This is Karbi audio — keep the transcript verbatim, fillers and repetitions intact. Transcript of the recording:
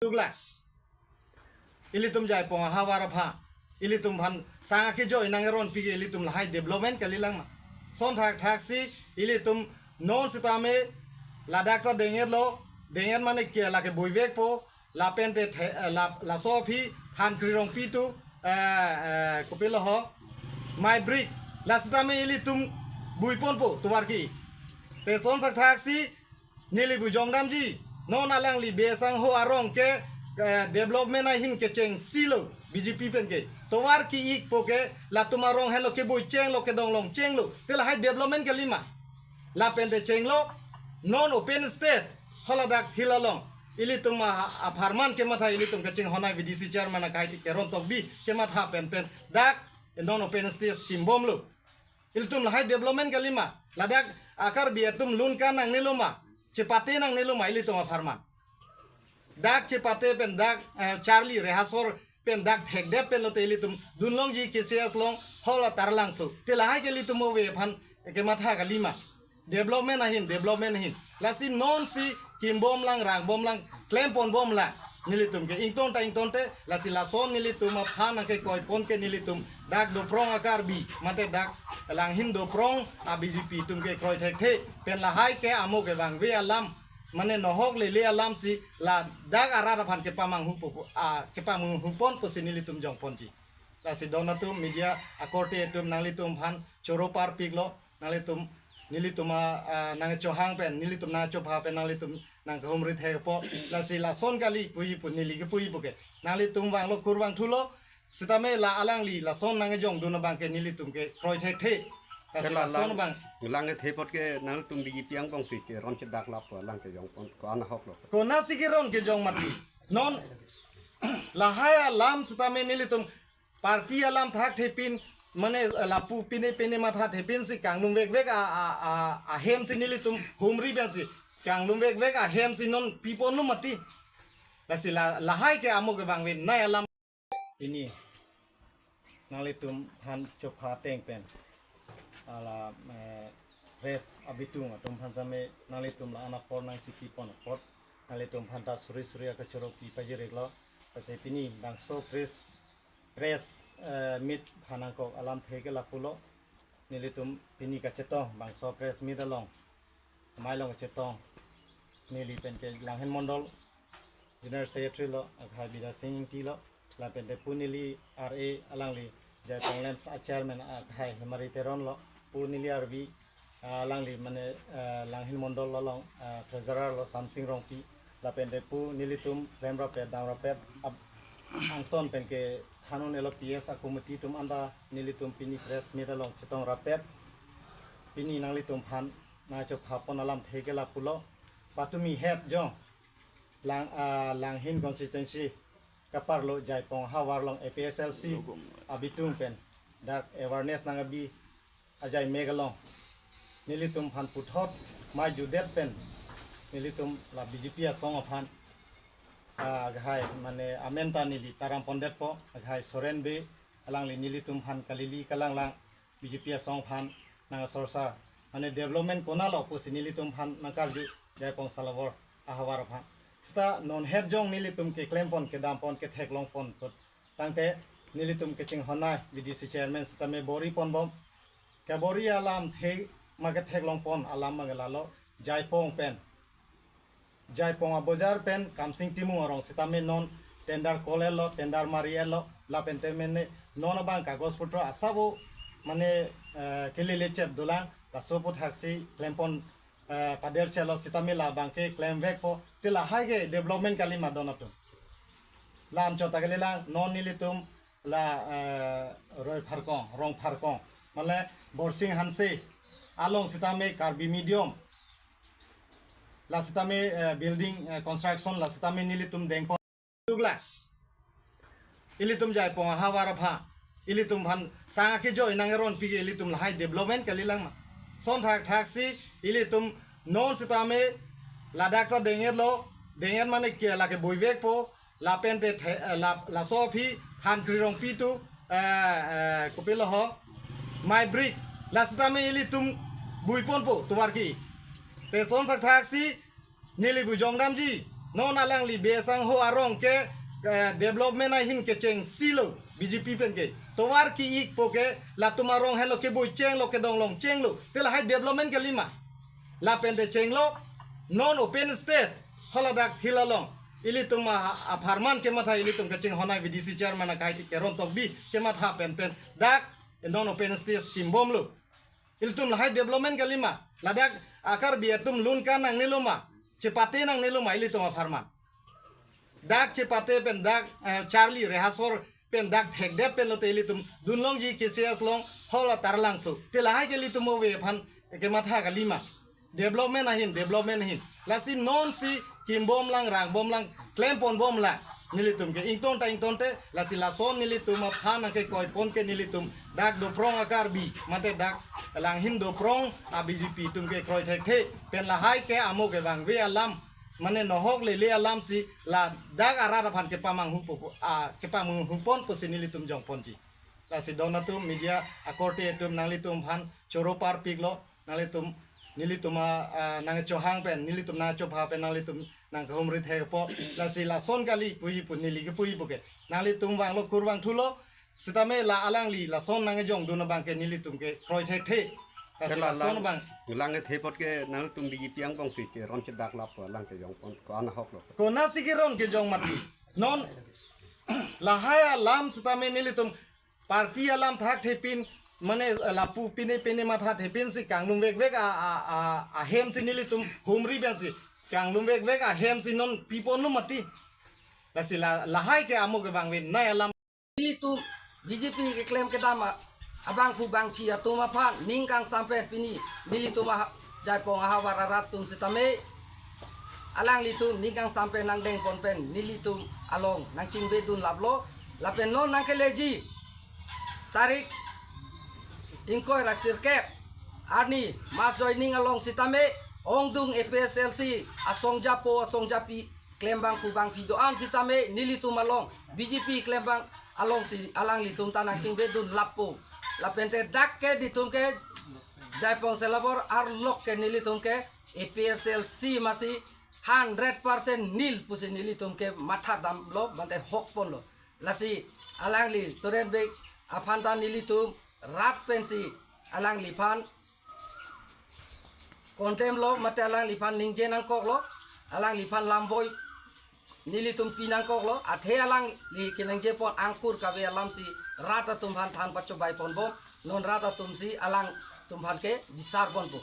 Tukla. Ilitum Jaipong ahavar aphan, ilitum aphan sang akejoi nang eron pike, ilitum lahai development kalilang ma? Son thakthak si ilitum non sitame ladak ta denget lo, denget mane ke lake buivek po, lapen te the, eh, la, laso aphi Thankri Rongpi tu, eh, eh, kopilo ho, Maibrik, la sitame ilitum buipon po tovar ke. Te son thakthak si neli bujong damji, non alangli Bey Sangho arong ke, eh, development ahin kecheng silo B J P pen ke. Tovar ke-ik po ke, latum arong helo kebui chenglo, kedonglong chenglo. Te lahai development kalima? Lapen te chenglo, non open stage, holadak hilalong. Ilitum a, apharman kematha ilitum kachinghon ai V D C chairman akai ti Keron Tokbi kematha pen pen. Dak, non open stage kimbomlo. Ilitum lahai development kalima? Ladak a-Karbi atum lun kan nangnelo ma? Chepate nangnelo ma ilitum apharman? Dak chepate pen dak, eh, charli rehasor pen dak phekdet pen lote ilitum dunlongji K C S along hol atarlangso. Te lahai ke ilitum ove aphan kematha kalima? Development ahin, development ahin. Lasi non si kimbomlang, rangbomlang, klemponbomlang. Nelitum ke ington ta ington te, lasi lason nelitum aphan nangkekoipon ke nelitum dak Doprong a-Karbi, mate dak Langhin Doprong a-B J P atum ke kroi thekthe, pen lahai ke amo kevangve alam, mane nohok lele alam si ladak arat aphan kepamanghu po, a, kepamanghupon pusi nelitum jongponji. Lasi don atum media akorte atum nanglitum aphan choro parpiklo, nanglitum, nelitum a, a, nangchohang pen, nelitum nangchopha pen, nanglitum nangkahumri thekpo, lasi lason kali puji pu neli kepuji pu ke. Nanglitum vanglo kurvangthulo, sitame la alangli lason nangjongdun abang ke nelitum ke kroi thekthe. Lasi ke la lason lang, abang lang the apot ke nangtum B J P angbong si keron chedak lap po lang kejongpon ko-an ahok lo. Konatsi keron kejong mati? Non lahai alam sitame nelitum party alam thakthepin, mane lapu pine pine mathathepin si kanglumvekvek a, a, a, ahem si nelitum humri pen si kanglumvekvek ahem si non piponlo mati? Lasi la, lahai ke amo kevangve nai alam. Pini nanglitum aphan chopha ateng pen, hala, eh, press abitung atum aphan sitame nanglitum la-an apor nangchipipon apot, nanglitum aphan ta suri suri akachoro pi pajiriklo. Lasi pini bangso press, press, eh, meet aphan nangkok alamthe ke lapulo. Nelitum pini kachetong bangso press meet along, amei along kachetong neli pen ke Langhin Mondol General Secretary lo, akhai Bidya Sing Ingti lo, lapen te pu neli R A alangli Jaipong Lamps a-chairman akhai Hemari Teron lo, pu neli R V, ah, alangli mane, ah, Langhin Mondol along, ah, treasurer lo Samsing Rongpi, lapen te pu nelitum klem rapet, dam rapet, ap-, angton pen kethan un-elo P S a-committee atum anta nelitum pini press meet along chetong rapet. Pini nanglitum aphan nangchophapon alamthe ke lapulo. Patumi het jong Lang, ah, Langhin constituency kaparlo Jaipong ahavar along A P H L C abitung pen dak awareness nangkabi ajai mek along nelitum aphan puthot mei judet pen nelitum la B J P asong aphan, ah, akhai mane amen ta neli taram pondetpo, akhai Soren Bey alangli nelitum aphan kalili kalanglang B J P asong aphan nangsorsar, mane development konatlo pusi nelitum aphan nangkarju Jaipong Salabor ahavar aphan. Seta non het jong nelitum keklempon, kedampon, ketheklongpon put tangte nelitum kachinghon ai V D C chairman sitame bor-iponbom. Kebor-i alamthe ma ketheklongpon alam ma ke lalo, Jaipong pen, Jaipong abojar pen Kamsing Timung arong sitame non tender call-etlo, tender mari-etlo, lapen te mene non abang kagos putro asabo mane, eh, kelelechet dolang, laso aputhaksi klempon, eh, paderchetlo sitame labang ke klemvekpo. Te lahai ke development kalima don atum? Lam chot ta kalilang, non nelitum la, eh, Roi Pharkong, Rong Pharkong, mane Borsing Hanse along sitame Karbi medium, la sitame, eh, building, eh, construction la sitame nelitum dengpon. Tukla. Ilitum Jaipong ahavar aphan, ilitum aphan sang akejoi nang eron pike, ilitum lahai development kalilang ma? Son thakthak si ilitum non sitame ladak ta denget lo, denget mane ke lake buivek po, lapen te the, eh, la, laso aphi Thankri Rongpi tu, eh, eh, kopilo ho, Maibrik, la sitame ilitum buipon po tovar ke. Te son thakthak si neli bujong damji, Non alangli Bey Sangho arong ke, eh, development ahin kechengsi lo B J P pen ke. Tovar ki-ikpo ke latum arong helo keboi chenglo, kedong long chenglo. Te lahai development kalima. Lapen te chenglo, non open stage, haladak hill along. Ilitum a, apharman kematha ilitum kachinghon-ai V D C chairman akai Teron Tokbi kematha pen pen dak non open stage kimbomlo. Ilitum lahai development kalima. Ladak a-Karbi atum lun kan nangnelo ma, chepate nangnelo ma ilitum apharman. Dak chepate pen dak, eh, charli rehasor pen dak thekdet pen lote ilitum dunlongji K C S along hol atarlangso. Te lahai ke ilitum ove aphan kematha kalima. Development ahin, development ahin. Lasi nonsi kimbomlang, rangbomlang, klemponbomlang. Nelitum ke ington ta ingtonte, lasi lason nelitum aphan nangkekoipon ke nelitum dak doprong a-Karbi, mate dak langhin doprong a-B J P atum ke kroi thekthe. Pen lahai ke amo kevangve alam, mane nohok lele alamsi ladak arat aphan kepamanghu po, a, kepamanghuponpo si nelitum jongponji. Lasi don atum media akorte atum nanglitum aphan choro parpiklo, nanglitum, nelitum a, a, nangchohang pen, nelitum nangchobha pen, nanglitum nangkehumri thekpo, lasi lason kali puji pu neli kepuji pu ke. Nanglitum vanglo kurvang thulo, sitame la alangli lason nangkejongdun abang ke nelitum ke kroi thekthe. Lasi Kela lason lang, abang. Lang ethe apot ke nangtum B J P angbong si ke ron chedak lap ko lang kejongpon ko-an ahok lo. Konatsi keron kejong mati. Non lahai alam sitame nelitum party alam thakthepin, mane lapu pine pine mathathepin si kanglum vekvek a, a, a, ahem si nelitum humri pen si kanglum vekvek ahem si non piponlo mati. Lasi la, lahai ke amo kevangvenei alam. Nelitum B J P keklem kedam a, abangphu bangphi atum aphan ning kangsam pen pini nelitum a, Jaipong ahavar arat atum sitame alanglitum ning kangsam pen nangdengpon pen nelitum along nangchingvedun laplo. Lapen non nangkeleji tarik ingkoi ra sirkep arni mass joining along sitame ongdung A P H L C asong japo asong japi klembangphu bangphi do-an sitame nelitum along B J P klembang alongsi alanglitum ta nangchingvedun lappo. Lapen te dak ke nelitum ke Jaipong Selabor arlok ke nelitum ke A P H L C masi hundred percent nil pusi nelitum ke mathadamlo, bante hokponlo. Lasi alangli Suren Bey aphan ta nelitum rat pensi alangliphan condemn lo, mate alangliphan ningje nangkoklo, alangliphan lamvoi nelitum pi nangkoklo, athe alangli keningjepon angkur kave alamsi rat atum aphan than pachobaiponbom, non rat atumsi alangtum aphan ke bisarponpo.